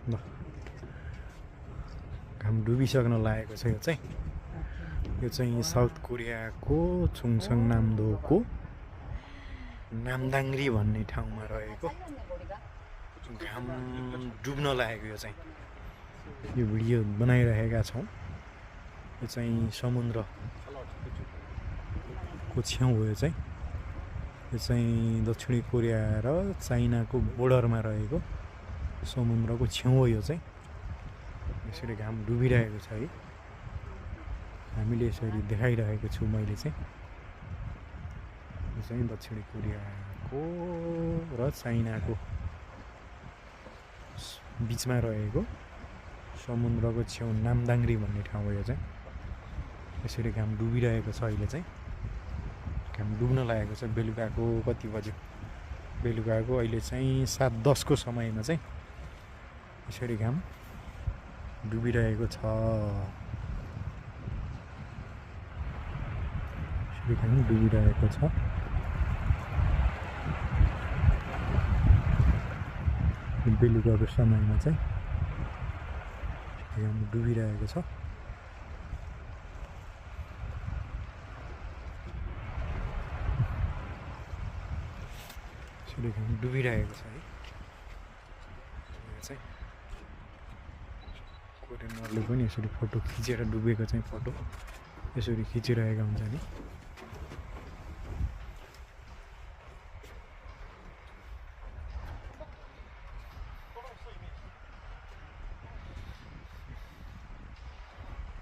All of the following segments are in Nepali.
ल घाम डुबिसक्न लागेको छ। यो चाहिँ साउथ कोरियाको चुङसङ नामदोको नामदाङ्री भन्ने ठाउँमा रहेको घाम डुब्न लागेको यो भिडियो बनाइरहेका छौँ। यो चाहिँ समुद्रको छेउ हो। यो चाहिँ दक्षिणी कोरिया र चाइनाको बोर्डरमा रहेको समुद्रको छेउ हो। यो चाहिँ यसरी घाम डुबिरहेको छ है। हामीले यसरी देखाइरहेको छु मैले चाहिँ। यो चाहिँ दक्षिणी कोरियाको र चाइनाको बिचमा रहेको समुद्रको छेउ नामदाङ्री भन्ने ठाउँ हो। यो चाहिँ यसरी घाम डुबिरहेको छ। अहिले चाहिँ घाम डुब्न लागेको छ। बेलुकाको कति बज्यो? बेलुकाको अहिले चाहिँ 7:10 को समयमा चाहिँ यसरी घाम डुबिरहेको छ। यसरी घाम डुबिरहेको छ। बेलुकाको समयमा चाहिँ घाम डुबिरहेको छ। यसरी घाम डुबिरहेको छ है। चाहिँ कोरियनहरूले पनि यसरी फोटो खिचेर डुबेको चाहिँ फोटो यसरी खिचिरहेका हुन्छ नि।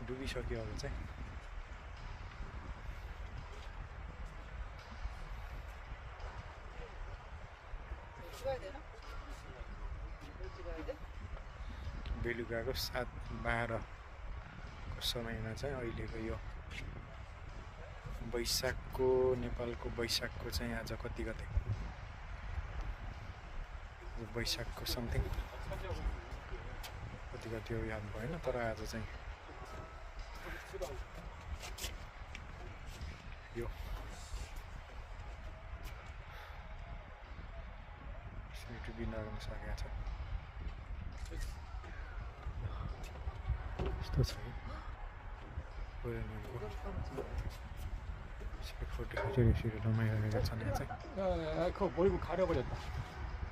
डुबिसक्यो अब चाहिँ। बेलुकाको 7:12 को समयमा चाहिँ अहिलेको यो वैशाखको नेपालको वैशाखको चाहिँ आज कति गते? वैशाखको समथिङ कति गते हो याद भएन, तर आज चाहिँ यो डुबिन सकेको छ। यस्तो छ कोरियनहरूको फोटो खिचेर यसरी रमाइरहेका छन्। यहाँ चाहिँ 그거 머리고 가려버렸다.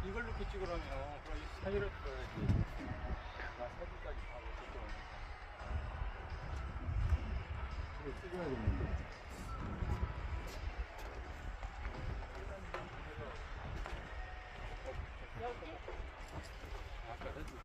이걸로 이렇게 찍으라면 사진을 찍어야지. 나 사진까지 다 찍어야 되는데.